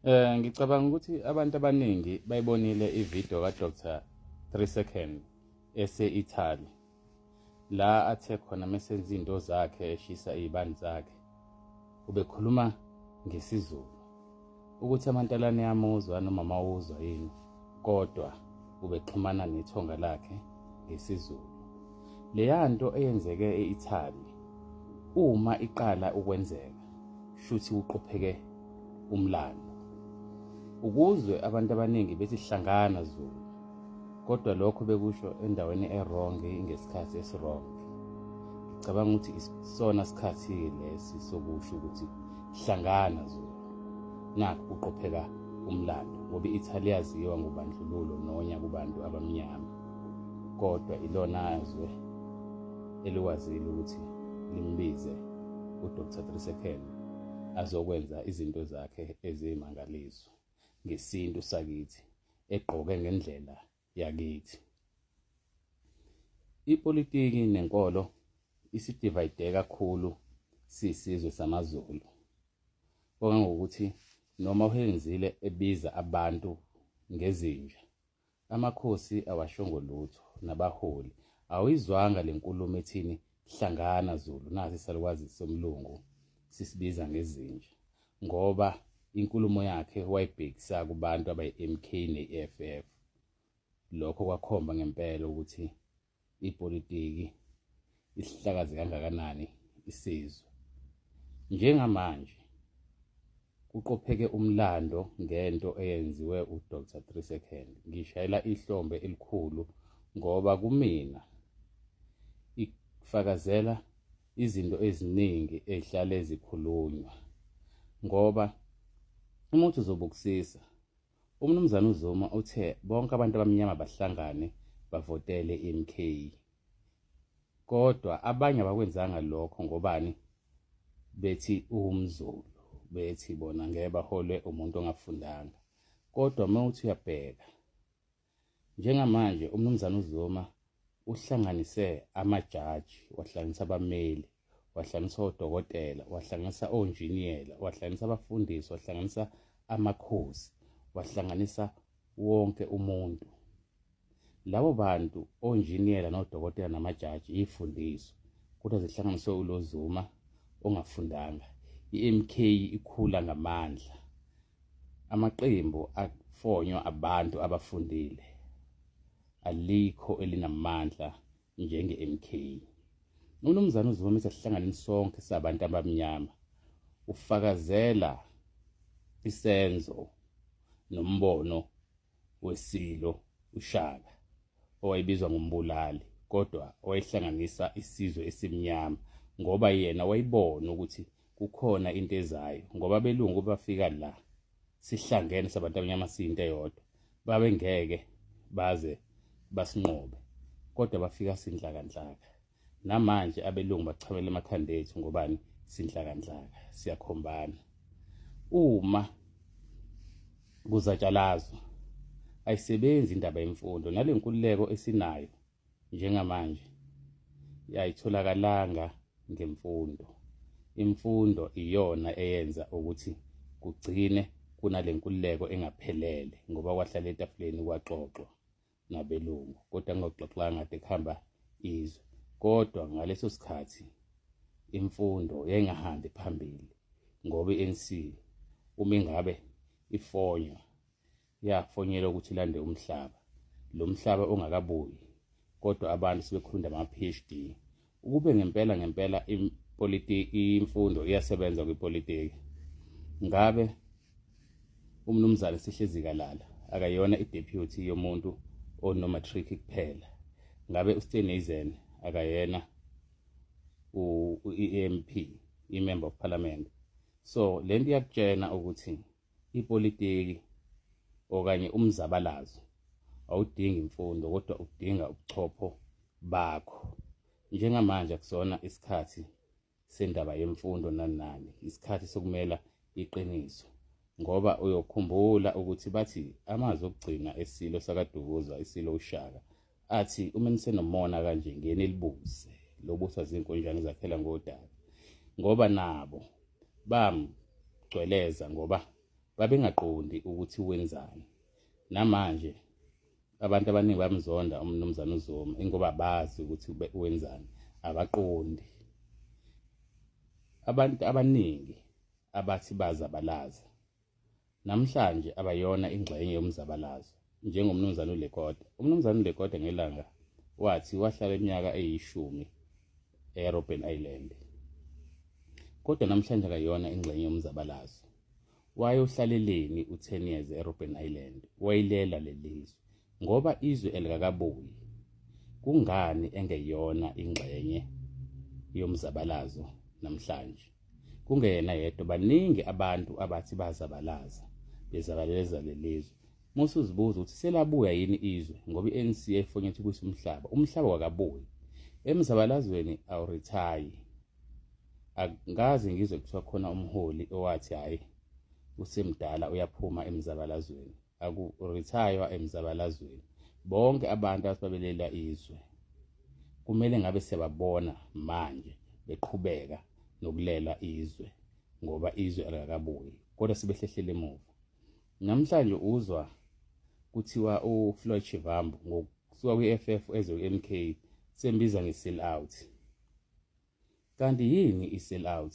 Ngicabanga ukuthi abantu abaningi bayibonile ividiyo ka-Dr. 3 Second ese-Italy la athe khona mesenza izinto zakhe eshisa izibani zakhe ubekhuluma ngesiZulu ukuthi amantalane yamuzwa noma mawuzwa yini kodwa ubexhumana nethonga lakhe ngesiZulu. Leya nto eyenzeke e-Italy uma iqala ukwenzeka shuthi kuqopheke umlando. Ukuzwe abantu abaningi bethi hlangana Zulu kodwa lokho bekusho endaweni e-wrong ngesikhathi esi-wrong. Ngicabanga ukuthi isona sikhathi lesi sokusho ukuthi hlangana Zulu. Nakhu kuqopheka umlando ngoba i-Italy yaziwa ngobandlululo nonya kubantu abamnyama kodwa ilona zwe elikwazile ukuthi limbize uDr 3 Second azokwenza izinto zakhe eziyimangaliso ngesintu sakithi egqoke ngendlela yakithi. Ipolitiki nenkolo isidivayide kakhulu siyisizwe samaZulu okangokuthi noma uHenzile ebiza abantu ngezinja amakhosi awashongo lutho nabaholi awuyizwanga le nkulumo ethini hlangana Zulu nasi isalukwazi somlungu sisibiza ngezinja ngoba inkulumo yakhe wayibhekisa kubantu abayi-MK ne-EFF. Lokho kwakhomba ngempela ukuthi ipolitiki isihlakaze kangakanani isizwe. Njengamanje kuqopheke umlando ngento eyenziwe uDr 3 Second. Ngishayela ihlombe elikhulu ngoba kumina ifakazela izinto eziningi ezihlale zikhulunywa ngoba uma uthi uzobukusisa uMnumzane uZuma uthe bonke abantu abamnyama bahlangane bavotele i-MK kodwa abanye abakwenzanga lokho ngobani bethi uwumZulu bethi bona ngeke baholwe umuntu ongafundanga kodwa uma uthi uyabheka Njengamanje uMnumzane uZuma uhlanganise amajaji, wahlanganisa abameli, wahlanganisa odokotela, wahlanganisa onjiniyela, wahlanganisa abafundisi, wahlanganisa amakhosi, wahlanganisa wonke umuntu. Labo bantu onjiniyela nodokotela namajaji ifundiso kodwa zihlanganiswe ulo Zuma ongafundanga. I-MK ikhula ngamandla. Amaqembu afonywa abantu abafundile alikho elinamandla njenge-MK. UMnumzane uZuma esehlanganeni sonke sabantu abamnyama ufakazela isenzo nombono weSilo uShaka owayebizwa ngombulali kodwa owayehlanganisa isizwe esimnyama ngoba yena wayibona ukuthi kukhona into ezayo ngoba abelungu bafika la sihlangene sabantu abanyama siyinto eyodwa babengeke baze basinqobe kodwa bafika sinhlakanhlaka namanje abelungu bachamela emakhanda ethu ngobani sinhlakanhlaka siyakhombana uma kuzatshalazwa ayisebenzi indaba yemfundo nale nkululeko esinayo njengamanje ayitholakalanga ngemfundo. Imfundo iyona eyenza ukuthi kugcine kunale nkululeko engaphelele ngoba kwahlala etafuleni kwaxoxwa nabelungu kodwa kungaxoxwanga kade kuhamba izwe kodwa ngaleso sikhathi imfundo yayingahambi phambili ngoba i-ANC uma ingabe ifonywa yafonyelwa ukuthi ilande umhlaba lo mhlaba ongakabuyi kodwa abantu sebekhulunda ama-PhD ukube ngempela ngempela ipolitiki imfundo iyasebenza kwipolitiki ngabe umnumzane Sihle Zikalala akayona i-deputy yomuntu ono-matric kuphela ngabe uSteenhuisen akayena u-MP i-member of parliament so lento iyakutshena ukuthi Ipolitiki okanye umzabalazo awudingi imfundo kodwa udinga ubuchopho bakho. Njengamanje akusona isikhathi sendaba yemfundo nani nani, isikhathi sokumela iqiniso ngoba uyokhumbula ukuthi bathi amazwi okugcina esilo sakaDukuza isilo uShaka athi uma nisenomona kanje ngeni elibuse lobuswa zinkonjane zakhela ngodaka ngoba nabo bamgcweleza ngoba Babengaqondi ukuthi wenzani. Namanje abantu abaningi bayamzonda umnumzane uZuma ingoba bazi ukuthi wenzani, abaqondi. Abantu abaningi abathi bazabalaza namhlanje abayona ingxenye yomzabalazo, njengomnumzane uLekota. Umnumzane uLekota ngelanga wathi wahlala iminyaka eyishumi eRobben Island, kodwa namhlanje akayona ingxenye yomzabalazo. Wayohlaleleni u-10 years eRobben Island? Wayilela lelizwe ngoba izwe elikakabuyi. Kungani engeyona ingxenye yomzabalazo namhlanje? Kungeyena yedwa, baningi abantu abathi bazabalaza bezabaleza lelizwe. Musa uzibuza ukuthi selabuya yini izwe, ngoba i-ANC yayifonye ukuthi umhlaba, umhlaba wakabuyi. Emzabalazweni awurithayi. Angikaze ngizwe kuthiwa khona umholi owathi hhayi usemdala uyaphuma emzabalazweni. Akurithaywa emzabalazweni. Bonke abantu ababelela izwe kumele ngabe siyababona manje beqhubeka nokulela izwe, ngoba izwe alikakabuyi, kodwa sebehlehlele emuva. Namhlanje uzwa kuthiwa uFloyd Shivambu ngokusuka kwi-EFF eze kwi-MK sembiza nge-sell out. Kanti yini i-sell out?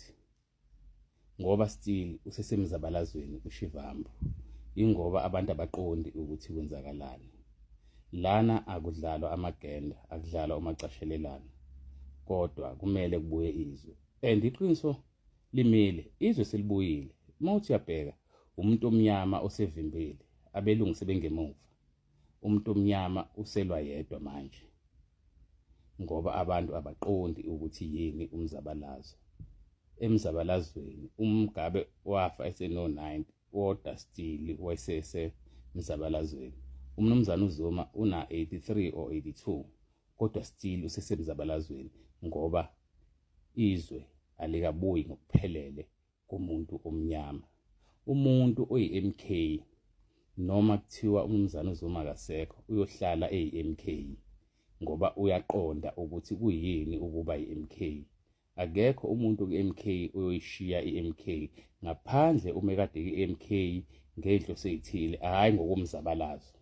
Ngoba still usesemzabalazweni uShivambu, ingoba abantu abaqondi ukuthi kwenzakalani. Lana akudlalwa amagenda, akudlalwa umacashelelana, kodwa kumele kubuye izwe. And iqiniso limile, izwe selibuyile. Uma uthi uyabheka, umuntu omnyama osevimbile, abelungu sebengemuva. Umuntu omnyama uselwa yedwa manje, ngoba abantu abaqondi ukuthi yini umzabalazo. Emzabalazweni uMugabe wafa eseno-90, kodwa still wayesesemzabalazweni. Umnumzane uZuma una-83 or 82, kodwa still usesemzabalazweni, ngoba izwe alikabuyi ngokuphelele kumuntu omnyama. Umuntu oyi-MK, noma kuthiwa umnumzane uZuma akasekho, uyohlala eyi-MK, ngoba uyaqonda ukuthi kuyini ukuba yi-MK. Akekho umuntu ku-MK oyoyishiya i-MK ngaphandle uma ekade i-MK ngey'nhloso ey'thile, hhayi ngokomzabalazo.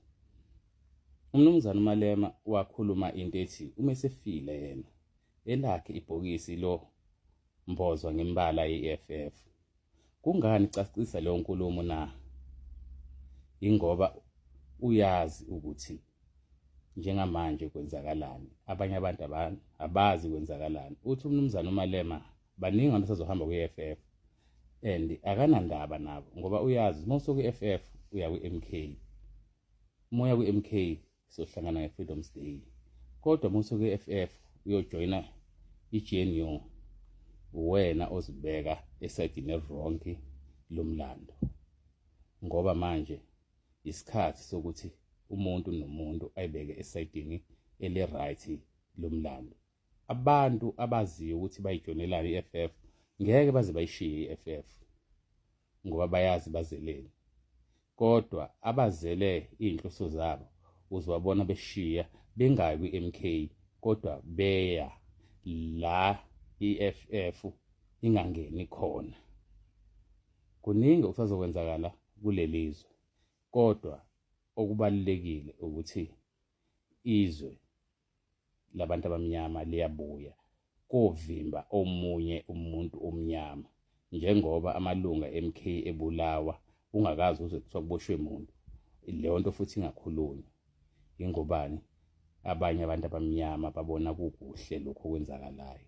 Umnumzane uMalema wakhuluma into ethi uma esefile yena, elakhe ibhokisi lo mbozwa ngembala ye-EFF. Kungani cacisa leyo nkulumo na? Ingoba uyazi ukuthi njengamanje kwenzakalani, abanye abantu abazi kwenzakalani. Uthi umnumzane uMalema baningi abantu asazohamba kwi-EFF, and akanandaba nabo, ngoba uyazi uma usuka kwi-EFF uya kwi-MK, uma uya kwi-MK sohlangana nge-Freedom's Day, kodwa uma usuka kwi-EFF uyojoyina i-GNU, uwena ozibeka esayidini eli-wrong lomlando, ngoba manje isikhathi sokuthi umuntu nomuntu ayibeke esayidini eli-right lomlando. Abantu abaziyo ukuthi bayijoyinelani i-EFF ngeke baze bayishiye i-EFF, ngoba bayazi bazeleni. Kodwa abazele iy'nhloso zabo uzobabona beshiya bengayi kwi-MK, kodwa beya la i-EFF ingangeni khona. Kuningi okusazokwenzakala kulelizwe, kodwa okubalulekile ukuthi izwe labantu abamnyama liyabuya kovimba omunye umuntu omnyama, njengoba amalunga MK ebulawa ungakazi uze kuthiwa kuboshwe muntu. Leyo nto futhi ingakhulunywa. Ingobani? Abanye abantu abamnyama babona kukuhle lokho okwenzakalayo.